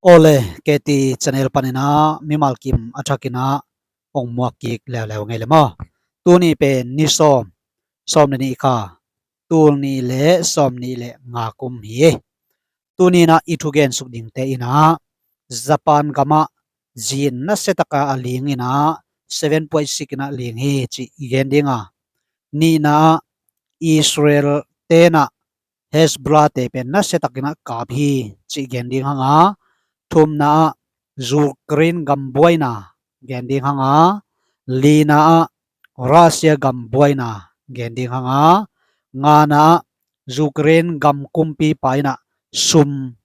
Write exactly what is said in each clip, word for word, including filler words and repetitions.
Awle, K T channel panin ah mimal kim a thakin ah hong muak kik leuleu ngei le maw. Tuni pen ni sawm, sawm le nih kha, tul nih le sawm nih le nga kum hi. Tuni in ah i thugen suk dingte in ah Japan gam ah zin nasia tak a ling in ah seven point six in ah ling hi cih i gen ding a, nihna ah Israel te in ah Hezbollah te pen nasia takin ah kap hi cih gen ding hang a, thumna ah Ukraine gam buaina gen ding hang a, lina ah Russia gam buaina gen ding hang a, ngana ah Ukraine gam kumpipa in ah sum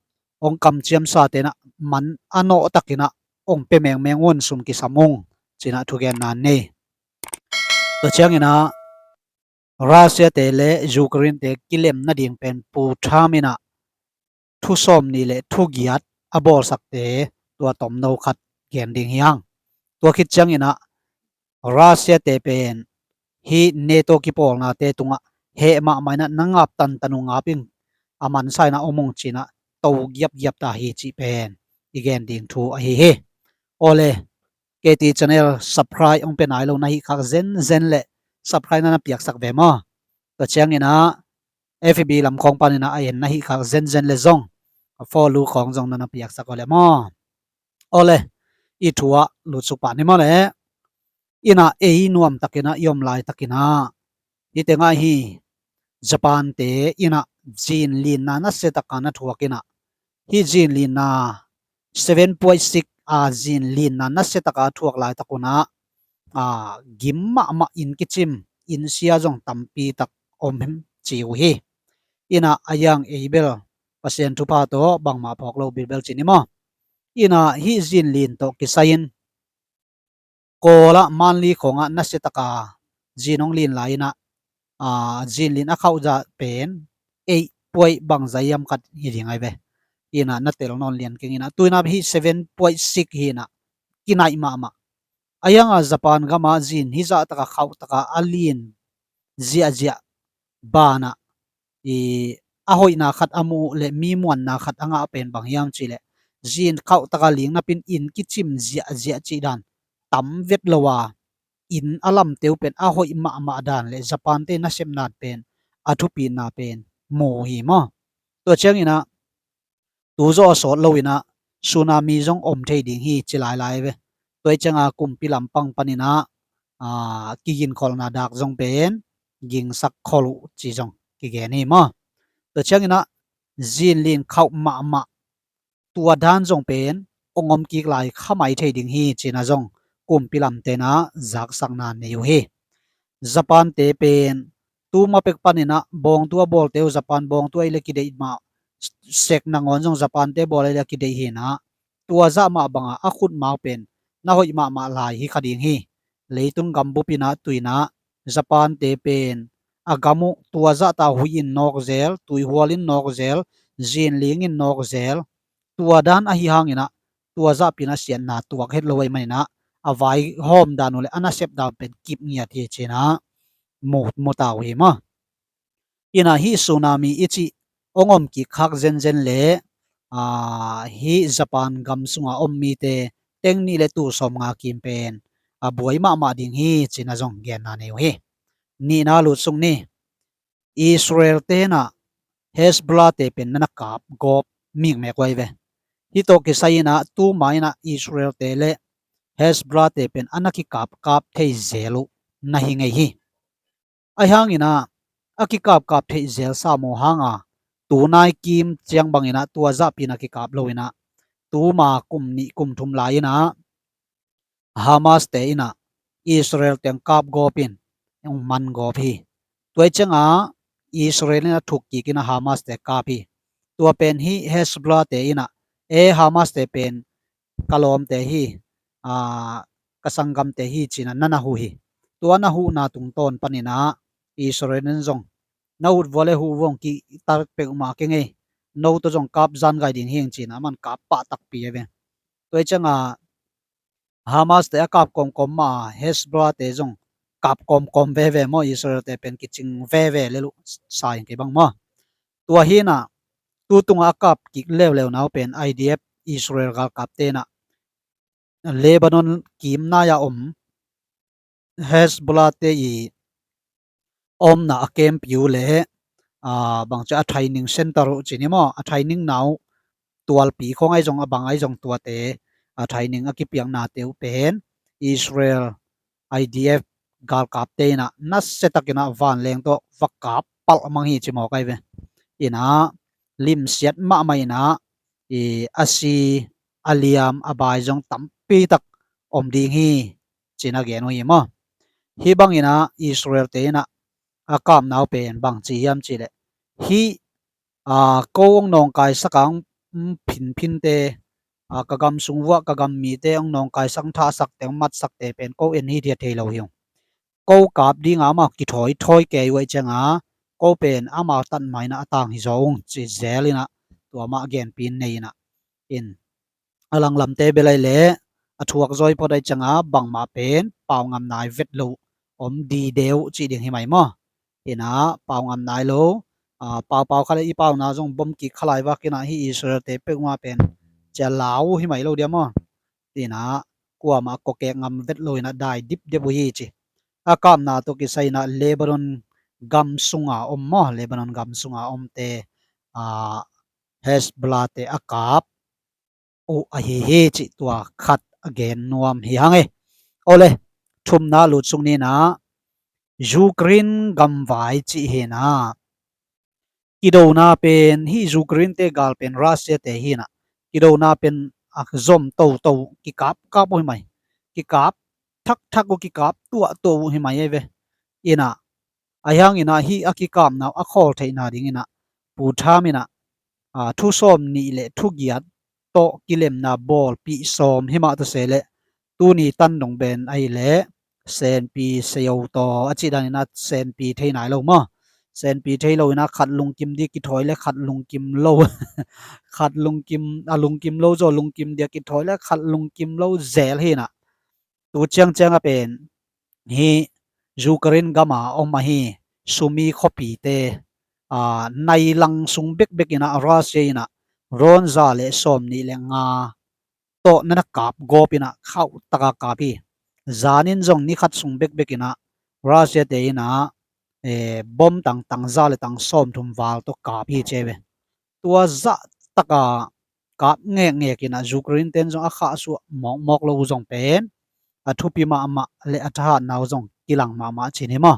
hong kamciamsa te in ah man a nawh takin ah hong pia mengmeng un, sum kisam ung ci-in ah thugenna nei. Tua ciangin ah Russia te le Ukraine te kilem nading pen Pu Trump in ah thu sawm nih le thu giat a bawlsakte tua tomno khat gen ding hi hang. Tua khit ciangin ah Russia te pen hih NATO kipawlnate tungah heh mahmah in ah na ngap tantan uh ngap ing, a mansa in ah om ung ci-in ah to giapgiap ta hi cih pen i gen ding thu ahi hi. Awle, K T channel subscribe hong pia nai lo na hih khak zenzen le subscribe na na piaksak ve maw. Tua ciangin ah F B lam khawng panin ah a en na hih khak zenzen le zong a follow khawng zong na na piaksak aw le maw. Awle, i thu ah lutsuk pah ni maw le. In ah ei nuam takin ah i om laitakin ah hih tengah hi Japan te in ah zin linna nasia tak a na thuak in ah, hih zin linna seven point six a zin linna nasia tak a thuak laitak un ah, a, gim mahmah, inn kicim, inn sia zong tampi tak om ci uh hi. In ah a yang ei bel Pasian thupha tawh bangmah phawk lo bilbel ci ni maw. In ah hih zin lin tawh kisai-in Kawl ah Manli khawng ah nasia tak a zin hong lin lai in ah, a, zin lin a khauh zah pen eight point bangzah hiam khat hi ding ai ve. In ah na tel nawn lian keng in ah, tu in ah hih seven point six hi in ah kinaih mahmah. A yang a Japan gam ah zin hih zah tak a khauh tak a a lin ziahziah ban ah i a hoihna khat a muh le mi muanna khat a ngah pen bang hiam cih leh, zin khauh tak a ling napi-in inn kicim ziahziah cih dan tam vet lo a, inn a lamte uh pen a hoih mahmah dan le Japan te nasepna pen a thupina pen mu hi maw. Tua ciangin ah tu zawh a sawt lo in ah tsunami zong om thei ding hi ci lailai ve. Tua ciang a kumpi lampang panin ah, a, kiginkholhna dak zong pen gingsak khol uh ci zong kigen hi maw. Tua ciangin ah zin lin khauh mahmah tua dan zong pen hong om kik lai kha mai thei ding hi ci-in ah zong kumpi lamte in ah zaksakna nei uh hi. Japan te pen tu ma pek panin ah bawngtu a bawlte uh Japan bawngtu ahih leh kideih mah, sek nangawn zong Japan te bawl ahih leh kideih hi in ah, tua zah mah bang a a khutma uh pen na hoih mahmah lai hi kha ding hi. Leitung gambup in ah tu in ah Japan te pen a gam uh tua zah ta huih in nawk zel, tuihual in nawk zel, zin ling in nawk zel. Tua dan ahi hangin ah tua zahpi in ah siatna tuak het lo ahih manin ah a vaihawm dan uh le a nasep dan pen kip ngiat hi ci-in ah mu, mu ta uh hi maw. In ah hih tsunami i cih hong om kik khak zenzen le, a, hih Japan gam sunga om mite teng nih le tul sawmnga kim pen a buai mahmah ding hi ci-in ah zong genna nei uh hi. Nihna lutsuk ni. Israel te in ah Hezbollah te pen na na kap gawp mikmek uh ai ve. Hih tawh kisai in ah tuma in ah Israel te le Hezbollah te pen a na kikapkap thei zel uh na hi ngei hi. Ahi hangin ah a kikapkap theih zel sam uh hang a, tu nai kim ciang bangin ah tua zahpi in ah kikap lo in ah, tuma kum nih kum thum lai in ah Hamas te in ah Israel teng kap gawp in hong man gawp hi. Tua ciang a Israel in ah thuk kik in ah Hamas te kap hi. Tua pen hih Hezbollah te in ah, e, Hamas te pen ka lawmte hi, a, ka sanggamte hi ci-in ah na na huh hi. Tua na huhna tungtawn panin ah Israel in zong na huh vua le huh vua hong kihta peuhmah keng ei, no tawh zong kap zan gai ding hi ing ci-in ah aman kap pah takpi a ve. Tua ciang a Hamas te a kap kawmkawm mah a Hezbollah te zong kap kawmkawm veve maw, Israel te pen kicing veve lel uh sa ing kei bang maw. Tua hi in ah tu tungah a kap kik leuleu na uh pen I D F Israel galkapte in ah Lebanon kimnai-a om Hezbollah te i omna a camp uh le, aa, bangci a training center uh ci ni maw, a training na uh tualpi khawng ahi zong, a bang ahi zong tuate, a training a kipiaknate uh pen Israel I D F galkapte in ah nasia takin ah vanleng tawh va kap palh mang hi ci mawk ahi ve. In ah limsiat mahmah in ah i a si a liam a bai zong tampi tak om ding hi ci-in a gen uh hi maw. Hih bangin ah Israel te in ah a kapna uh pen bang ci hiam cih leh, hih, aa, ko hong nawngkaisak a hong phinphinte, aa, ka gam sung vuah ka gam mite hong nawngkaisak, hong thahsakte, hong matsakte pen ko en hithiat thei lo hi ung. Ko kap ding a amau kithawi thawi kei uh ahih ciang a, ko pen amau tat mai in ah a tang hi zaw ung ci zel in ah, tua mah genpih nei in ah, in a langlamte bel ahih leh a thuak zaw hi phot ahih ciang a, bangmah pen pau ngam nai vet lo om dide uh cih ding hi mai maw. In ah pau ngam nai lo, aa, paupau kha le i pauna zong bom kik kha lai vak in ah hih Israel te peuhmah pen cia lau uh hi mai lo dia maw. In ah kuamah kawkek ngam vet lo in ah dai dipdep uh hi ci. A kapna tawh kisai in ah Lebanon gam sunga om maw, Lebanon gam sunga omte, aa, Hezbollah te a kap uh ahi hi cih tua khat a gen nuam hi hang e. Awle, thumna lut suk ni in ah, Ukraine gamvai cih hi in ah, kidona pen hih Ukraine te gal pen Russia te hi in ah, kidona pen a zom toto, kikapkap uh hi mai, kikap thakthak uh, kikap tuahtuah uh hi mai ahi ve. In ah, ahi hangin ah hih a kikapna uh a khawl theihna dingin ah Pu Trump in ah, aa, thu sawmnih le thu giat tawh kilemna bawlpih sawm hi mah ta se leh, tuni tan dong pen ahih leh senpi seyo taw a cih danin ah senpi thei nai lo maw. Senpi thei lo in ah khat lungkim ding kithawi le khat lungkim lo, khat lungkim, a lungkim lo zaw lungkim ding kithawi le khat lungkim lo zel hi in ah, tu ciangciang a pen hih Ukraine gam a om ahi Sumy khuapite, aa, nai lang sung bekbek in ah Russia in ah drone za le sawmnih le nga tawh na na kap gawp in ah khauh taka kap hi. Zanin zong ni khat sung bekbek in ah Russia te in ah, eh, bom tangtang za le tang sawmthum val tawh kap hi ci ahi ve. Tua zah taka kap ngekngek in ah Ukraine ten zong a khahsuah mawkmawk lo uh zong pen a thupi mahmah le a thahatna uh zong kilang mahmah ci ni maw.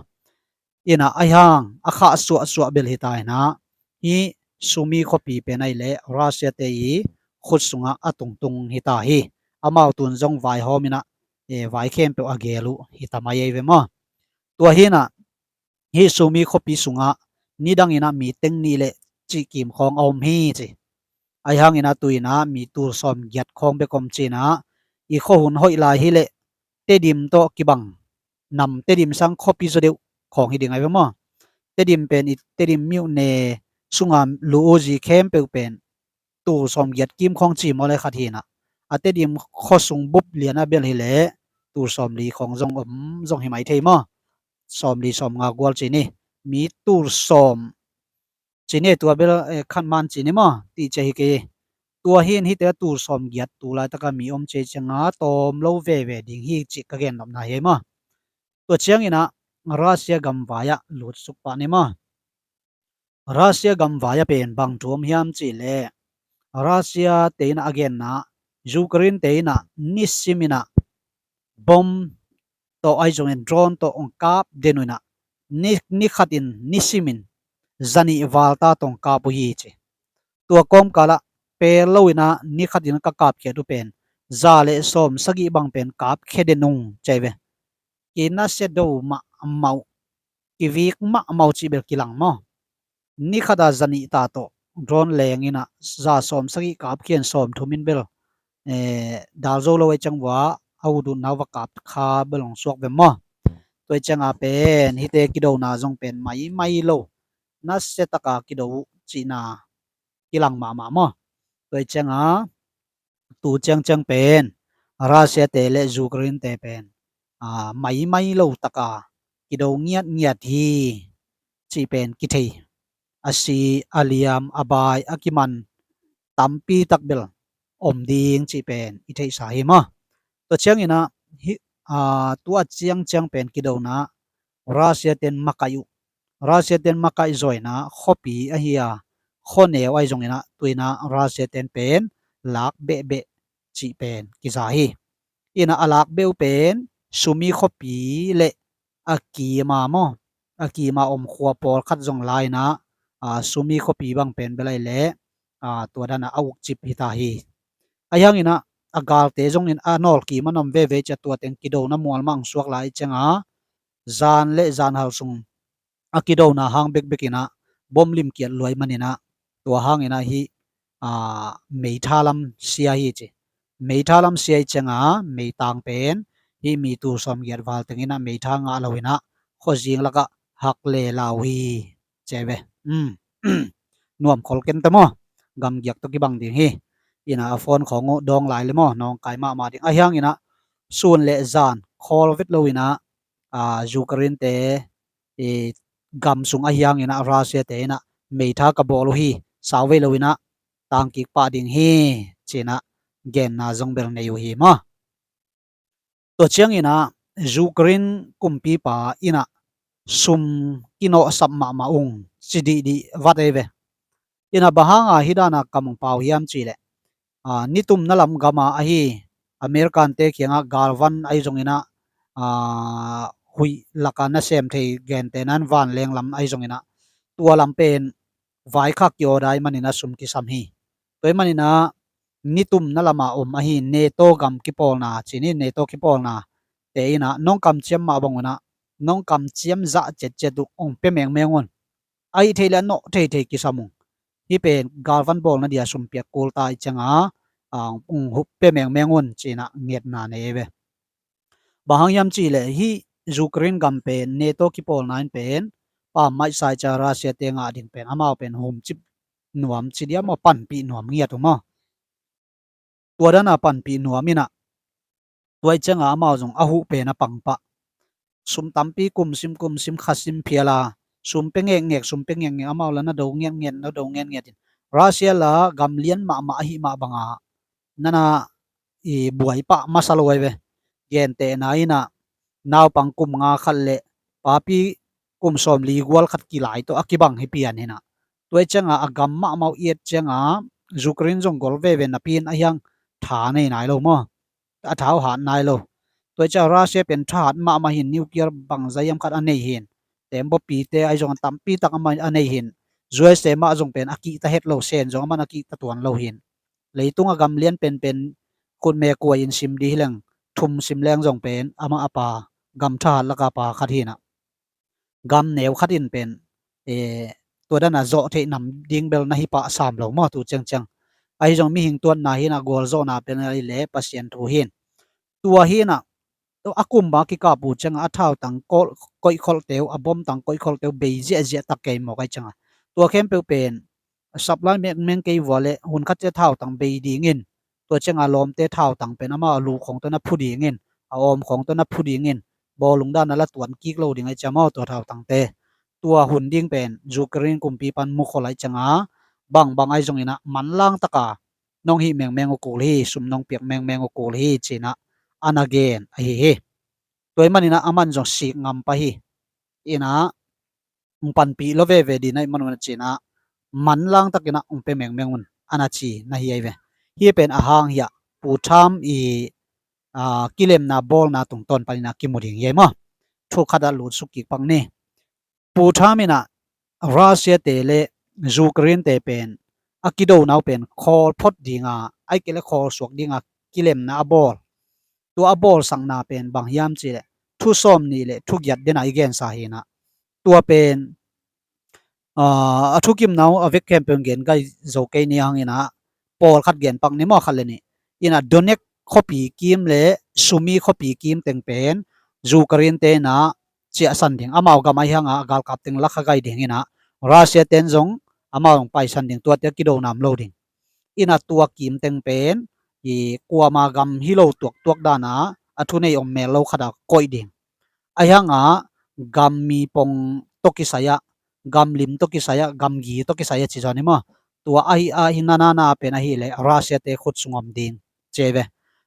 In ah ahi hang a khahsuahsuah bel hi ta in ah, hih Sumy khuapi pen ahih leh Russia te i khut sungah a tungtung hi ta hi. Amau tun zong vaihawm in ah, eh, vai khempeuh a gel uh hi ta mai ahi ve maw. Tua hi in ah hih Sumy khuapi sungah nidang in ah mi teng nih le cih kim khawng a om hi ci. Ahi hangin ah tu in ah mi tul sawmgiat khawng bek om ci in ah, i khuahun hoih lai hi leh Tedim tawh kibang nam, Tedim sang khuapi zaw deuh khawng hi ding ahi ve maw. Tedim pen i Tedim myone sunga lu u zi khempeuh pen tul sawmgiat kim khawng ci maw le khat hi in ah, a Tedim khuasung bup lian a bel hi leh tul sawmli khawng zong om zong hi mai thei maw. Sawmli sawmnga gual ci ni. Mi tul sawm ci ni, tua bel, eh, khat man ci ni maw, ti ci hi kei. Tua hi in hihte a tul sawmgiat tu laitaka mi om ci ahih ciang a tawm lo veve ding hi cih ka gennopna hi maw. Tua ciangin ah Russia gamvai ah lutsuk pah ni maw. Russia gamvai ah pen bang thu om hiam cih leh, Russia te in ah a genna, Ukraine te in ah nisim in ah bom tawh ahi zongin drone tawh hong kap den uh in ah, ni, ni khatin nisimin zanih val ta tawh hong kap uh hi ci. Tua kawmkal ah pel lo in ah ni khatin ka kapkhiat uh pen za le sawm sagih bang pen kapkhia den ung ci ahi ve. Kinasia do mahmah uh, kivik mahmah uh cih bel kilang maw. Ni khat a zanih ta tawh drone leng in ah za sawm sagih kapkhian sawmthum in bel, eh, dal zo lo ahih ciang vua a ut utna uh va kap kha bel hong suak ve maw. Tua ahih ciang a pen hihte kidona zong pen maimai lo, nasia taka kido uh cihna kilang mahmah maw. Tua ahih ciang a tu ciangciang pen Russia te le Ukraine te pen, ah, maimai lo taka kido ngiatngiat hi cih pen kithei. A si, a liam, a bai, a kiman tampi tak bel om ding cih pen i theihsa hi maw. Tua ciangin ah, hi, aa, tua ciangciang pen kidona Russia ten makaih uh. Russia ten makaih zawina khuapi ahi a, khuaneu ahi zongin ah, tuina Russia ten pen lak behbeh cih pen kiza hi. Ina a lak beh uh pen Sumy khuapi le a kima maw, a kima om khua pawlkhat zong la ina, aa, Sumy khuapi bang pen bel ahih leh, aa, tua dana a ukcip hita hi. Ahi hangin ah, a galte zongin a nawlkim a nuam veve cia tua teng kidona mualmah ang suak lai cianga, zan le zan hal sung a kidona hang bekbek ina bom limkiat luai manin ah, tua hangin ah hi, aa, meitha lam sia hi ci. Meitha lam sia i cianga meitang pen hi mi tul sawmgiat val tengin ah meitha ngah lo ina khuazing lakah hak le lau hi ci ve. Um. Nuam khol ken ta maw. Gamgiak tawh kibang ding hi. Ina a phone khawng uh dawng lai le maw, nawngkai mahmah ding. Ahi hangin ah sun le zan khawl vet lo ina, aa, Ukraine te, i, gam sung ahi hangin ah Russia te ina meitha ka bawl uh hi, sau vei lo ina tangkik pah ding hi, ci ina genna zong bel nei uh hi maw. Tua ciangin ah Ukraine kumpipa ina sum kinawhsap mahmah ung ci dihdih vat ei ve. Ina bang hanga hi dana kam ong pau hiam cih leh, aa, nitumna lam gama ahi American te kiangah galvan ahi zongin ah, aa, huih laka nasem thei gentehna in vanleng lam ahi zongin ah, tua lam pen vaikhak ki-order ahih manin ah sum kisam hi. Tua ahih manin ah nitumna lama om ahi NATO gam kipawlna, ci ni NATO kipawlna te ina nong kamciam mah bang un ah, nong kamciam zah cetcet uh ong pia mengmeng un. Ahih theih leh a nawh theithei kisam ung. Hih pen galvan bawlna dia sum piak kul ta i cianga, aa, ong pia mengmeng un ci ina ngetna nei ve. Bang hang hiam cih leh hih Ukraine gam pen NATO kipawlna in pen pammaih sa i cia Russia te ngah ding pen amau pen humcip nuam ci dia maw, panpih nuam ngiat uh maw. Tua dana panpih nuam ina, tua i cianga amau zong a huh pen a pang pah. Sum tampi kumsim kumsim khasim phiala, sum pia ngekngek, sum pia ngekngek, amau la na do ngiatngiat, na do ngiatngiat in. Russia la gam lian mahmah ahi mah banga nana i buai pah masa lo ai ve. Gentehna ina naupang kum nga khat le papi kum sawmli gual khat kilai tawh a kibang hi pian hi ina. Tua i cianga a gam mahmah uh i et cianga Ukraine zong gol veve napi in a hiang tha nei nai lo maw. A tha uh hat nai lo. Tua i cianga Russia pen thahat mahmah hin, nuclear bangzah hiam khat a nei hin. Tembaw pite ahi zong a tampi tak amah a nei hin. U S A mah zong pen a kihta het lo, Sen zong aman a kihta tuan lo hin. Leitung a gam lian penpen khutme kuai in sim di hi leng, thum sim leng zong pen amah a pa, gam thahat laka pa khat hi ina. Gam neu khat in pen, eh, tua dana zawh theih nam ding bel na hi pah sam lo maw tu ciangciang. Ahi zong mihing tuanna hi ina, gualzawhna pen ahih leh Pasian thu hi in. Tua hi ina, a kumba kikap uh cianga a thautang koih, koih kholhte uh, a bomtang koih kholhte uh bei ziahziah tak kei mawk ai cianga. Tua khempeuh pen supply mengmeng kei vua le hun khat cia thautang bei dingin, tua cianga lawmte thautang pen amau a lu khawng tawh na phu dingin, a awm khawng tawh na phu dingin, bawlung dana la tuan kik lo ding ai cia maw tua thautangte. Tua hun ding pen Ukraine kumpipan mukhol ai cianga, bangbang ai zong ina manlang taka nong hih mengmeng uh kul hi, sum nong piak mengmeng uh kul hi ci ina ana gen ahi hi. Tua ahih manin ah aman zong sik ngam pah hi. Ina ong panpih lo veve ding ahih man un a ci ina manlang tak ina ong pia mengmeng un ana ci na hi ai ve. Hih pen a hang hiah Pu Trump i, aa, kilemna bawlna tungtawn panin ah kimu ding hi ai maw. Thu khat ah lutsuk kik pak ni. Pu Trump ina Russia te le Ukraine te pen a kidona uh pen khawl phot dinga, ahih kei le khawl suak dinga kilemna a bawl. Tua a bawlsakna pen bang hiam cih leh thu sawmnih le thu giat dena i gensa hi ina. Tua pen, aa, a thukimna uh a vek khempeuh in gen gai zo kei ni hang ina, pawlkhat gen pak ni maw, khat le nih. Ina Donetsk khuapi kim le Sumy khuapi kim teng pen Ukraine te ina ciahsan ding, amau gam ahi hanga a galkap teng lakha gai ding ina, Russia ten zong amau zong paisan ding, tuate a kidona om lo ding. Ina tua kim teng pen i kuama gam hi lo tuaktuak dana a thunei om mel lo khata koih ding. Ahi hanga gam mipong tawh kisai ah, gam lim tawh kisai ah, gam gi tawh kisai ah ci zaw ni maw. Tua ahi a hi nanana pen ahileh Russia te khut sung om ding ci ve.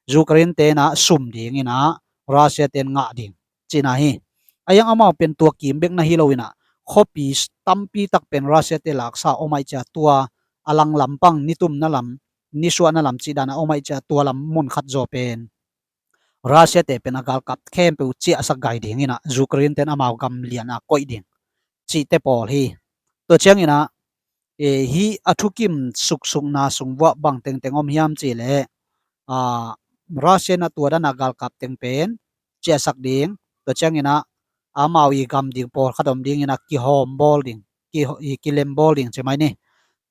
Ukraine te na sum ding ina Russia te ngah ding cina hi. Ayang amau pen tua kim bek na hi lo ina khuapi tampi tak pen Russia te laksa om ai cia tua a lang lampang nitumna lam nisuahna lam ci dana om ai cia tua lam mun khat zaw pen Russia te pen a galkap khempeuh ciahsak gai ding ina Ukraine ten amau gam lian a koih ding cihte pawl hi. Tua ciang ina e, hi a thukim suksukna sung vuah bang tengteng om hiam cih leh a Russia na tua dana galkap teng pen ciahsak ding. Tua ciang ina amau i gam ding pawl khat om ding ina kihawm bawl ding, ki, i kilem bawl ding ci mai ni.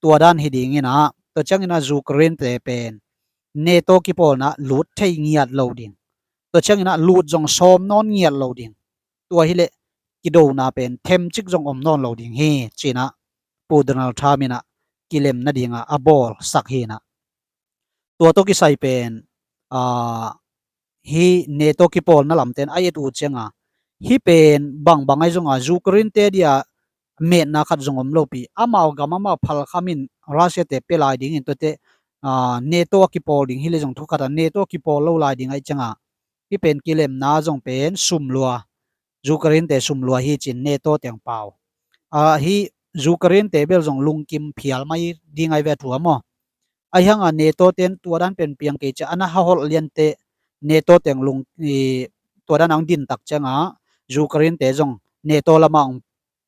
Tua dan hi ding ina tua ciang ina Ukraine te pen NATO kipawlna lut thei ngiat lo ding. Tua ciang ina lut zong sawm nawn ngiat lo ding. Tua hileh kidona pen themcik zong om nawn lo ding hi cina Pu Donald Trump ina kilemna dinga a bawl sak hi ina. Tua tawh kisai pen a hi NATO kipawlna lamten a et uh cianga hi pen bangbang ai zonga Ukraine te dia metna khat zong om lopi amau gam amau phalkhamin Russia te pe lai dingin tuate NATO a kipawl ding hileh zong thu khat a NATO a kipawl lo lai ding ai cianga hi pen kilemna zong pen sumlua Ukraine te sumlua hi cin NATO teng pau a hi Ukraine te bel zong lungkim phial mai ding ai ve thu a maw. Ahi hanga NATO ten tua dan pen piang kei cia ana haholh liante NATO teng lung tua dan ang din tak cianga Ukraine te zong NATO lama ang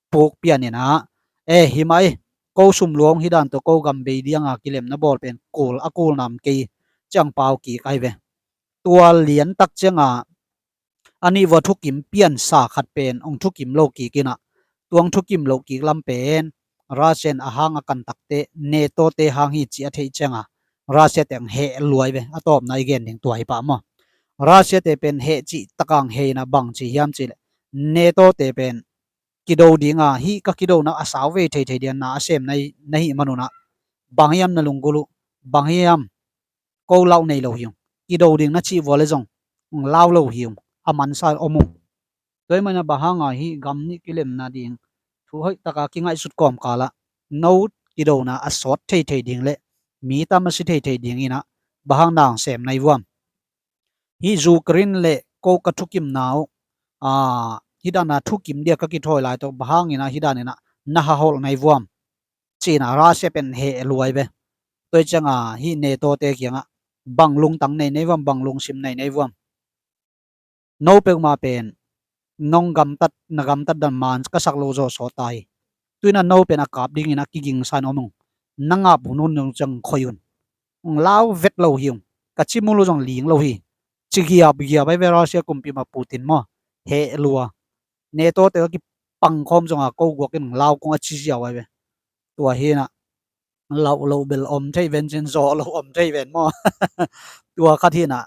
puk pian ina e hi mai ko sumlua hong hi dan tawh ko gam bei dianga kilemna bawl pen kul a kul nam kei ciang pau kik ai ve. Tua lian tak cianga a nih vua thukim piansa khat pen hong thukim lo kik ina tuang thukim lo kik lam pen Russia in a hang a kan takte NATO te hang hi ci a theih cianga Russia te ang heh luai ve a tawpna i gen ding tua hi pah maw. Russia te pen heh cih takang heh ina bang ci hiam cih leh NATO te pen kido dinga hi ka kidona a sau vei theithei dia na a sem na hi manuna bang hiam na lunggulu bang hiam ko lau nei lo hi ung. Kido ding na cih vua le zong lau lo hi ung a mansa om ung. Tua i mana bang hanga hi gam nih kilemna ding thu hoih taka kingaihsut kawmkala no kidona a sawt theithei ding le mi tam a si theithei ding ina bang hang nang sem nai vuam. Hi Ukraine le ko ka thukimna uh hi dana thukim dia ka kithawi lai tawh bang hang ina hi dan ina na haholh nai vuam. Cina Russia pen heh luai ve. Tua i cianga hi NATO te kianga bang lungtang nei nei vuam bang lungsim nei nei vuam. No peuhmah pen nong gamtat na gamtat dan man ka sak lo zaw sawt ta hi. Tuina no pen a kap dingin a kiging san om ung. Na ngap hun hun nong ciang khoi un. Ung lau vet lo hi ung. Ka ci mulu zong ling lo hi. Ci giap giap ai ve Russia kumpi ma Putin maw. Heh lua. NATO te ka kipang khawm zonga ko guakin lau kung a ci ziau ai ve. Tua hi na lauh loh bel om thei ven cin zawh loh om thei ven maw. Tua khat hi na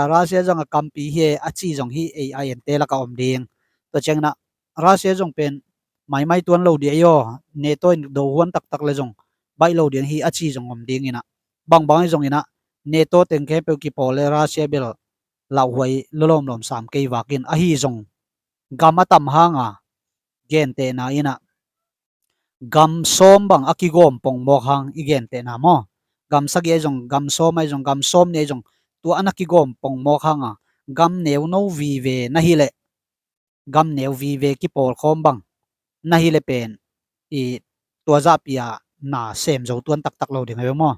Russia zong a kampi hi a ci zong hi ei a ente laka om ding. Tua ciang na Russia zong pen maimai tuan lo dia i aw NATO in do huan taktak le zong baih lo dia hi a ci zong om ding ina bangbang i zong ina NATO teng khempeuh kipawl le Russia bel lauhuai lolawm lawm sam kei vakin ahi zong gam a tam hanga gentehna ina gam sawm bang a kigawm pongmawk hang i gentehna maw. Gam sagih ai zong gam sawm ai zong gam sawm ni ai zong tua ana kigawm pongmawk hanga gam neu no vive na hileh gam neu vive kipawlkhawm bang na hileh pen i tua zahpia na sem zo tuan taktak lo ding ai ve maw.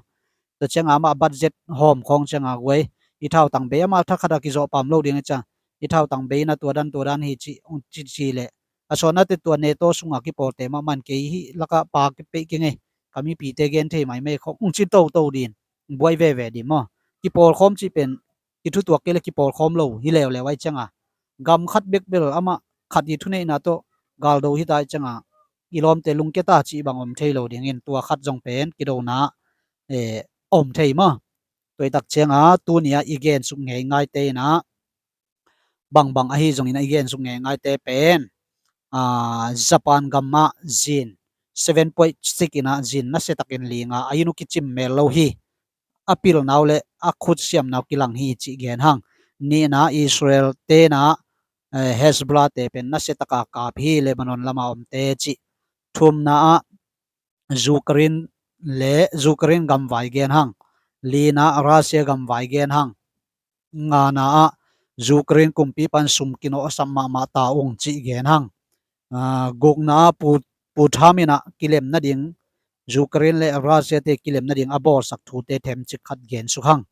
Tua cianga amah budget hawm khawng cianga guai i thautang bei amah thakhat a kizawh pam lo ding i ciang i thautang bei na tua dan tua dan hi ci ci leh a sawnate tua NATO sunga kipawlte mahmah in kei hih laka pa peih kingei ka mipite gen thei maimai khawng ung ci toto din buai veve din maw. Kipawlkhawm cih pen kithutuak kei le kipawlkhawm lo hi leuleu ai cianga gam khat bekbel amah khat i thuneihna tawh galdo hita ai cianga i lawmte lungketa cih bang om thei lo dingin tua khat zong pen kidona om thei maw. Tuaitak cianga tunia i gensuk ngeingaite ina bangbang ahi zongin a i gensuk ngeingaite pen Japan gamah zin seven point six ina zin nasiatakin linga a inn uh kicim mel lo hi. A pilnau le a khutsiamnau kilang hi cih gen hang. Nihna Israel tena Hezbollah te pen nasiataka kap hi Lebanon lama omte cih. Thumna ah Ukraine le Ukraine gamvai gen hang. Lina ah Russia gamvai gen hang. Ngana ah Ukraine kumpi pan sum kinawhsam mahmah ta ung cih gen hang. Aa, gukna ah Pu-, Pu Trump in ah kilem nading, Ukraine le Russia te kilem nading a bawlsak thute themcik khat gen suk hang.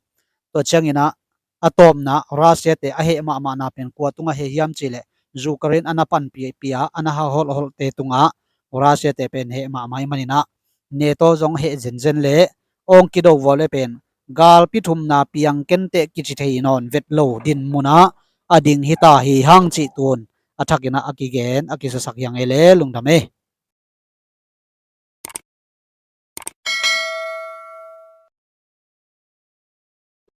Tua ciangin ah a tawpna Russia te a heh mahmahna pen kua tungah heh hiam cihleh Ukraine a na panpih pih a, a na ha holhholhte tungah Russia te pen heh mahmah ih manin ah NATO zong heh zenzen le awng kido vua le pen galpi thumna piang kenteh kici thei nawn vet lo dinmun ah a ding hita hi hang cih tun a thakin ah a kigen a kisasak hiang ei le lungdam ei.